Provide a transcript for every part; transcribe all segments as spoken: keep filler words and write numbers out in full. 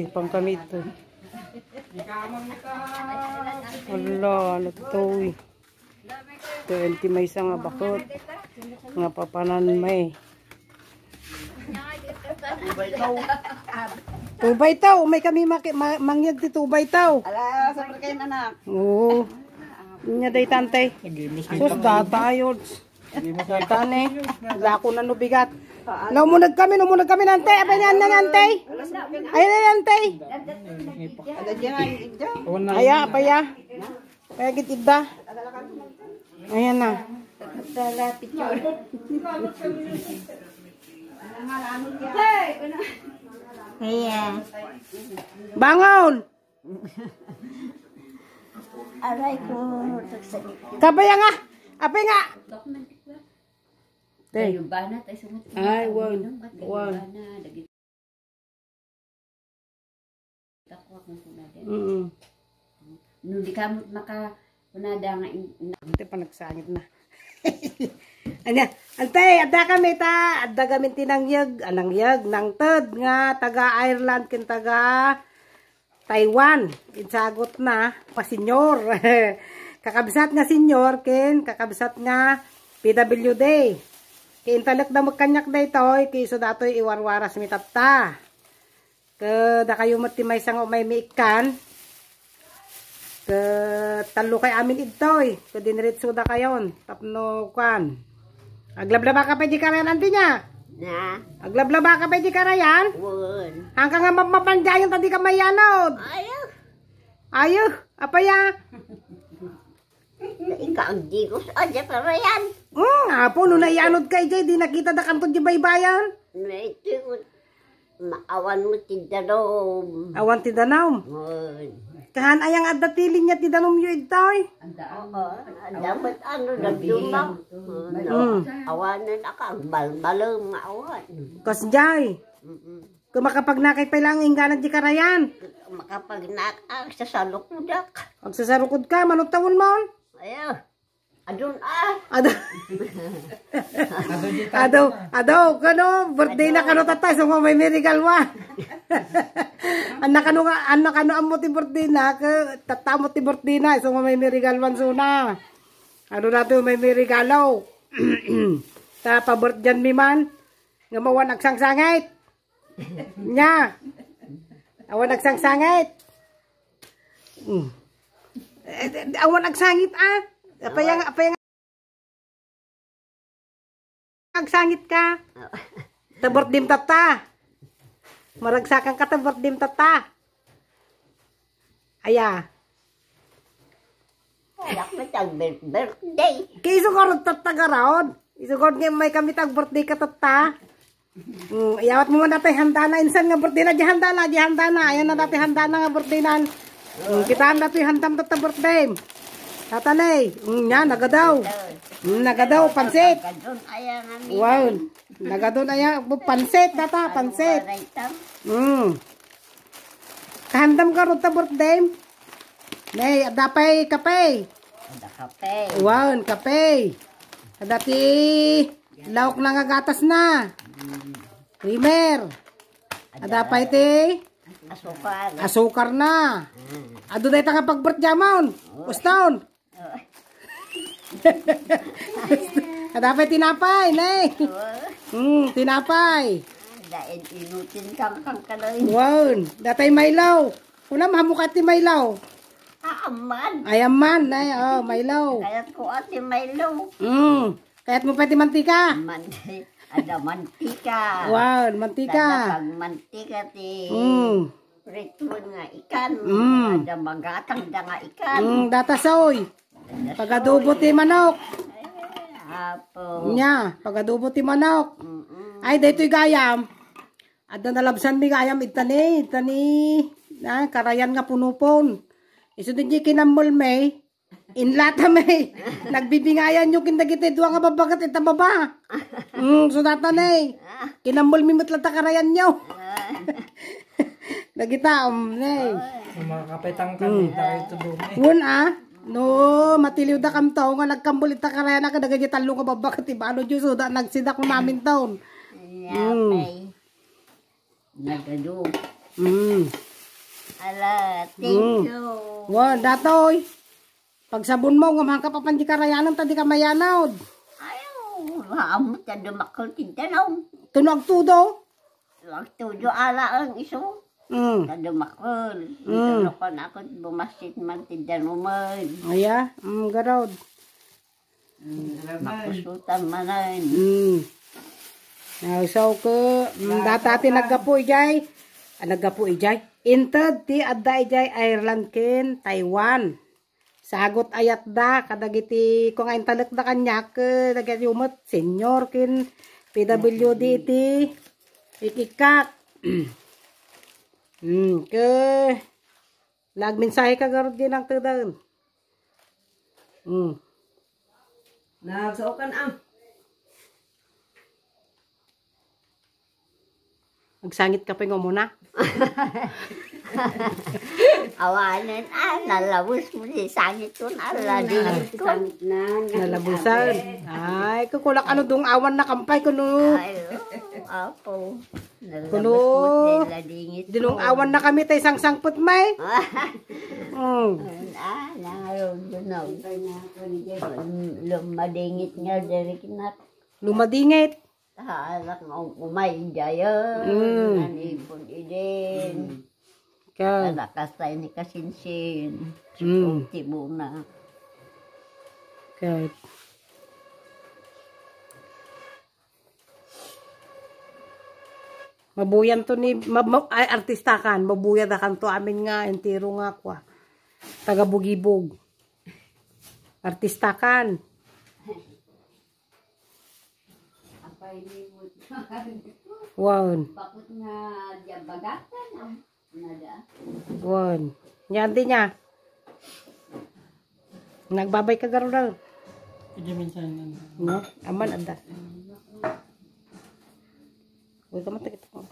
Pangkamit to. Ala, nagtuwi. Ito, ti maysa nga bakut. Nga papanan may. Tubay taw, may kami maki-, ma-, mangyag ti tubay taw. Ala, sa kayo, anak. Oo. Nya day tantay. Sus, data ayo. Tane, lako na no bigat. Naumunag kami, naumunag kami, nante. Abay, ni Anna, nante. Ay, ni nante. Aya, apaya. Kaya git idda. Ayan na. Ayan. Bangon! Aray ko, nagsakit. Kabaya nga! Apay nga! Te. Dayubana, tayo sungot. Ay, wan. Wan. Dayubana, dagiti takwak na kunada. Mm. No, di ka maka, kunada nga in-, in-, Ante, panagsangit na. Anya, ante, adda kami ta, adda kami ti nangyeg, ah, nangyeg, nangted nga taga Ireland ken taga Taiwan. Insagot na, pasenyor. Kakabsat nga senyor, ken kakabsat nga P W D. Ken intalek da met kaniak daytoy, ken isu datoy iwarwaras mi tatta. Ket dakayo met ti maysa nga umay mi ikkan. Ket tallo kay amin idtoy. Ket diniretso dakayon. Tapno kuan. Aglablaba ka pay di karayan, anti niya? Na? Aglablaba ka pay di karayan? Wen. Hangka nga mapmapandiayon ta di ka mayanod. Ayo. Ayo, apaya? Ika, agdigos, a, di karayan. Hmm, apo, no nayanod ka, ijay, di nakita da kanto di baybayan. Naiti, maawan mo ti danom. Awan ti danom. Ay. Kahan ayang adda ti linya ti danom yo igtay? Oo, adda met ano, nagduma. Mm. Awanan aka, agbalbalem nga awan. Kasjay. Mm-mm. Kung makapagnakay pay lang, ingganan di karayan. Makapagnak-, ah, sasalukodak. Agsasarukod ka, manong taon mo? Ayo. Adun, ah. Ado. Ado, ado, kano, birthday na kano, tatay, so may mirigalwan. Anna kano nga, anna kano ammo ti birthday na, ke, tatta mo ti birthday na, so may mirigalwan, so na. Ano na to, may mirigalo. Ta, pa-birthday mi man, nga mawan agsangsangit. Nya. Awan agsangsangit. Mm. Eh, eh, awan agsangit, ah. Apay nga, apay nga agsangit ka. Ta birthday tatta. Maragsakan ka ta birthday tatta. Aya. Anak mo tag bir-, birthday. Kay isu garud tatta garud. Isu garud nga may kami tag birthday ka tatta. Mm, iyawat mo man dati handana. Insan nga birthday na, di handana, di handana. Ayan na dati handana nga birthday na. Mm, kitaan dati handam tatta birthday. Tatanay. Mm, yan, nagadaw. Mm, nagadaw, pansit. Gadon, ayan, amin. Wow. Nagadon, ayan, pansit, tata, pansit. Aray, tam. Mm. Kahandam garud ta birthday. Nay, adda pay kape. Adda kape. Wan, kape. Adda ti laok na nga gatas na. Mm. Creamer. Adda pay ti asukar. Asukar na. Mm. Adu dayta nga pag-birthday amon. Oh. Uston. Adda pay tinapay, nay. Oo. Hmm, tinapay. Dain inutin kang kang kaloy. Wow, datay Milo. Kuna, mamukat ti Milo. Ah, amman. Ay, amman, nay. Oh, Milo. Kayat ko ati Milo. Hmm. Kayat mo pay ti mantika? Manti-, ada mantika. Wow, mantika. Ada pag mantika ti. Hmm. Ritual nga ikan, mm. Ada magatang da nga ikan. Mm, datasoy. Datasoy. Pagadubo ti manok. Ay, apo. Nya, pagadubo ti manok. Mm-mm. Ay, daytoy gayam. Adda nalabsan mi gayam, itani, itani. Na, karayan nga punupon. Isu din di kinambol mi. Inlata may nagbibingayan yo kin dagiti dua nga babbaket ita baba. Mm, so data nay. Kinambol mi met latta karayan yo. Dagita, um, nay. So, makakapay tangkal, mm. Dahil to doon, eh. Ngun, ah, no, matiliw da kamto nga nagkambol ita karayan na kadagiti tallo nga babbaket ti balo Diyos, so da nagsidak namin taon. Yeah, mm. Okay. Nagadu. Mm. Ala, thank Mm. you. Wa, datoy. Pagsabon mo, ngem haanka papan di karayanen, ta di ka mayanod. Ay, oo, haamot nga dumakkel ti danum. Tuno agtudo. Agtudo ala ang isu. Mm. Ta dumakkel. Mm. Ito na ko na ako, bumasit man ti danumen. Aya, mm, garod. Mm, mapusutan manen. Mm. Now, so, ko, mm, data ti naggapu ijay. Ah, naggapu ijay. Inted ti adda ijay Ireland ken Taiwan. Sagut ayatda kadagiti ko nga intalekda kaniak, eh, dagiti umet senior ken P W D iti ikikkak. Hmm, ke nagmensahe ka garud di nang tedan. Hmm. Nagsaokan, ah. Agsangit ka pay nga umuna. Awanen, ah, nalabos mo ti sangit ko, nalabos ko. Nalabusan. Ay, kukulak ano dong awan na kampay kuno. Ay, oo, apo. Nalabos Kuno, mo ti ladingit ko. Dinong awan na kami tay sangsangpet may. Mm. Ah, nangayon, dunong. Lumadingit nga, diri kinak. Lumadingit. Anak nga um-, umay, jaya. Mm. Nanipon idin. Ikaw. Kalakas tayo ni Kasinsin. Mm. Tibuna. Kat. Mabuyan to ni, ma-, ma-, ay, artistakan. Mabuya da kanto amin nga, entero nga kwa. Taga Bugibog. Artistakan. Apay ni mo. Wow. Bakit nga diabagatan, ah? Nada. Wan. Yan din niya. Nagbabay ka garo daw. Pwede minsan lang. No? Aman, ada. Huwag ka matakit ako.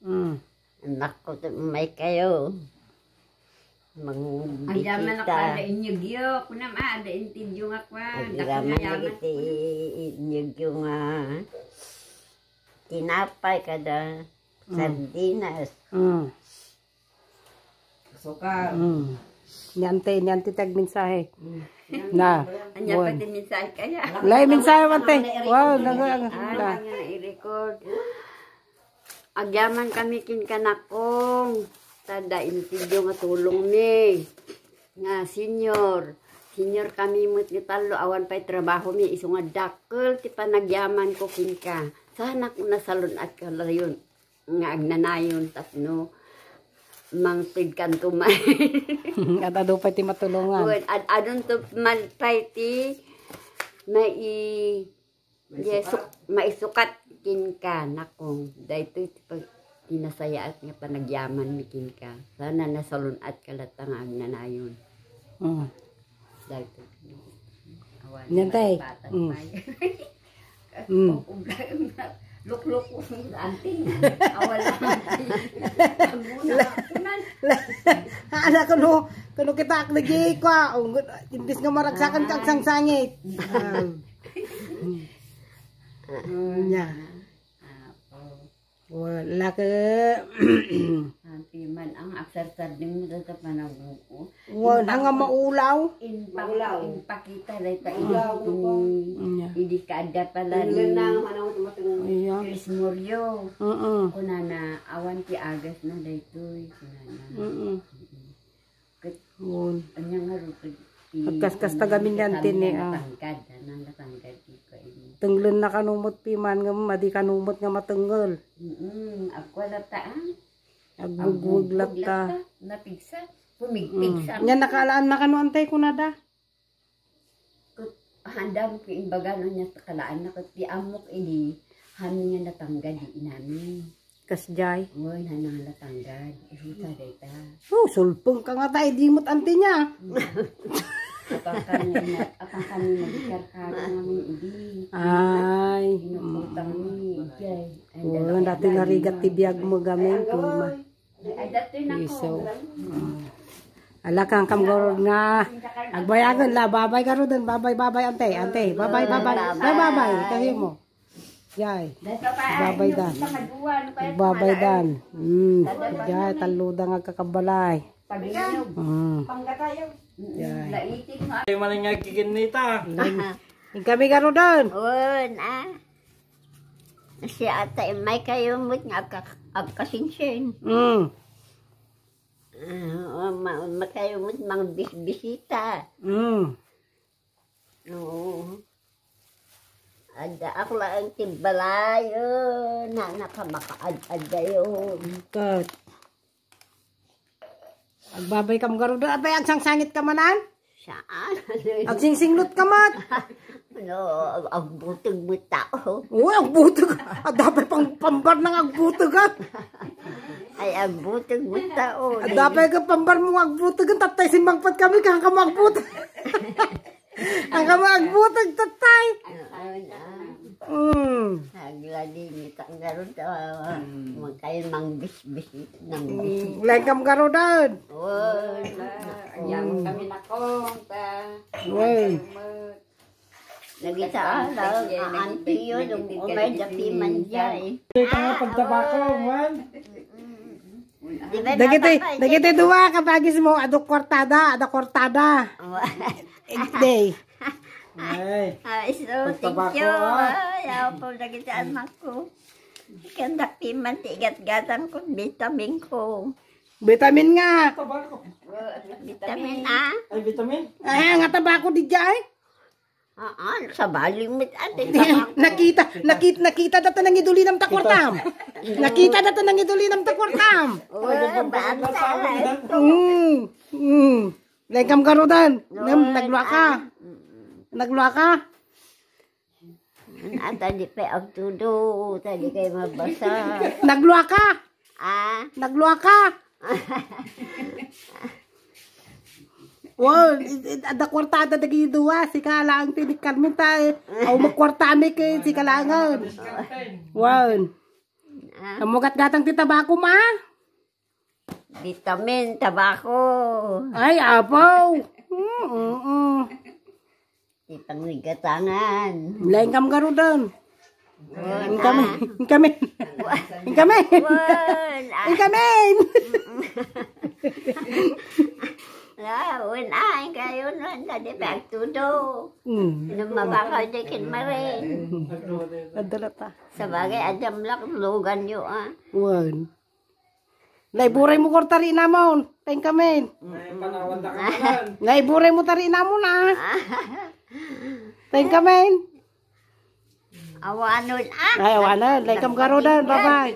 Mm. Anak ko, may kayo. Ang yaman ako, Mangbisita. Ada inyugyo. Kunam, ah, ada intidyo nga kwan. Ang Dako nga yaman yaman. Iti inyugyo nga tinapay kada Mm. sardinas. Mm. Sukar. Mm. Ni ante, ni ante tag mensahe. Mm. Na. Anya Wan. Pati mensahe kaya? Lay mensahe man te. Wow, naga, Ah, na. Nga i-record. Agyaman kami kin kanakong. Tada intindiyo nga tulong mi. Nga senior. Senior kami met nga tallo, awan pay trabaho mi. Isu nga dakkel ti panagyaman ko kinka. Sana kung nasalun-at ka layon. Nga agnanayon tapno mangted kanto man. At adu pay ti matulongan. Wen, ad-, adun to man pay ti mai-, Maisukat. Yes, suk-, maisukat kinka, nakong. Daytoy ti pag-, ti nasayaat nga panagyaman mi kinka. Sana nasalun-at ka latta nga agnanayon. Mm. Daytoy. Awan, Yan, tay. Batang Mm. may. Mm. Lukluk, anting. Awan lang. Ang muna, La, la, ala kuno, kuno kita ak lagi kwa. Imbis nga maragsakan ka, Ah. agsangsangit. Ah. Nya. Ah, oh. Wala ka. Ang piman ang agsarding mo dito panaguko. Wala nga maulaw. In Maulaw. Pakita dahil pa Maulaw idi ko. Nya. Idi ka adda pala ni Iya. Chris Murillo. Mm-mm. Kunana, awan ti agas na daytoy. Kunana. Mm-mm. Ket Ngun. Anya nga ro, ket ti Agkaskas ta gamin yan, tini, ah. Natanggad, ah, nang natanggad ti kain. Tenglen na kano met piman nga madi kano met nga matengel. Mm, agkuan latta, ah. Agbugweg latta. Napigsa. Pumigpigsa. Mm. Nya nakaalaan na kano antay kunada? Ket handam ket imbaga no nya kalaan na ket ti ammok idi, hami nga natanggad di inami. Kasjay? Wen, hana nga natanggad. Isu ta dayta. Oh, sulpeng ka nga ta, idi met anti nya. Apang kami na, apang kami nagkarkaro namin idi. Ay. Inuputang ni Jay. Wala, dati narigat ti biag mo gamin, Ay, ang pima. Ay, datoy na Iso. ko. Mm. Ala kang kamgorod nga agbayagan la, babay garuden, babay, babay, ante, ante, babay, babay, babay, babay, kayo mo. Jay. Babay dan. Babay dan. Hmm. Jay, tallo da nga agkakabalay. Hmm. Jay. Ay, maling nga giginita. Kami garuden. Un, ah. Si ata, may kayo mo't nga agka-, agkasingsin. Hmm. Ah, ma-, makayo mo't mga bis-, bisita. Hmm. Oo. Adda ako lang ti balay, oh, na, nakamakaad-ad dayon. Kat. Agbabay kam garuden. Abay, agsangsangit ka manan? Saan? Agsingsinglot ka met. No, agbuteg met tao. Uy, agbuteg. Adda pay pang pambar nga agbuteg, ah. Ay, agbuteg met tao. Adda pay ka pambar mo nga agbuteg, tattay simmangpet kami, kaya kamo agbuteg. Ang kamo agbuteg, tattay. Oo, na. Mm. Agladi ni tanggaro ta. Mm. Magkayo mang bisbis nang bisbis. Mm. Laeng kam garuden. Oh, na. Kanya mo kami nakong ta. Uy. Nagita lang, aantiyo, nung umay da piman jay. Ito nga pagtabako, man. Di ba, dagiti, napapay, dagiti dua, kabagis mo, adu kwartada, ada kwartada. Oh. Day. Ay. Ah, iso, thank you. Pagtabako, ah. Ay, apo, dagiti anak ko. Kanda piman, ti igatgatan ko, vitamin ko. Vitamin nga. Tabako. Vitamin A. Ay, vitamin? Ay, nga tabako di jay. Ah, ah, sabali met, ate, tabako. Nakita, nakit-, nakita data nang idulinam ta kwartam. Nakita data nang idulinam ta kwartam. Oh, basta. Mm, mm. Laeng kam garuden. Ngem, naglua ka. Ah. Naglua ka. Ata di pay agtudo, ta di kay mabasa. Naglua ka? Ah? Naglua ka? Wow, it, it, adda kwartada dagiti dua, sika laeng ti ni Carmen ta, eh. Aw, magkwarta mi kay sika laengen. Wow. Ah? Amugat gatang ti tabako, ma? Vitamin, tabako. Ay, apaw. Mm, mm, mm. Di pangigatangan. Laeng kam garuden. Wan, ah. Ingkami. Ingkami. Wan, ah. Ingkami. La, wan, ah, ingkayo nun, tadi pagtudo. Mm. Nung mabakaw di kinmarin. Adala ta. Sabagay, adda met lugan yo, ah. Wan. Naiburay mo kwarta ri inamon. Thank you, men. Ay, panawan da ka naman. Naiburay mo ta ri inamon, ah. Thank you, men. Awanon, ah. Ay, awanon. Like, kam garuden. Bye-bye.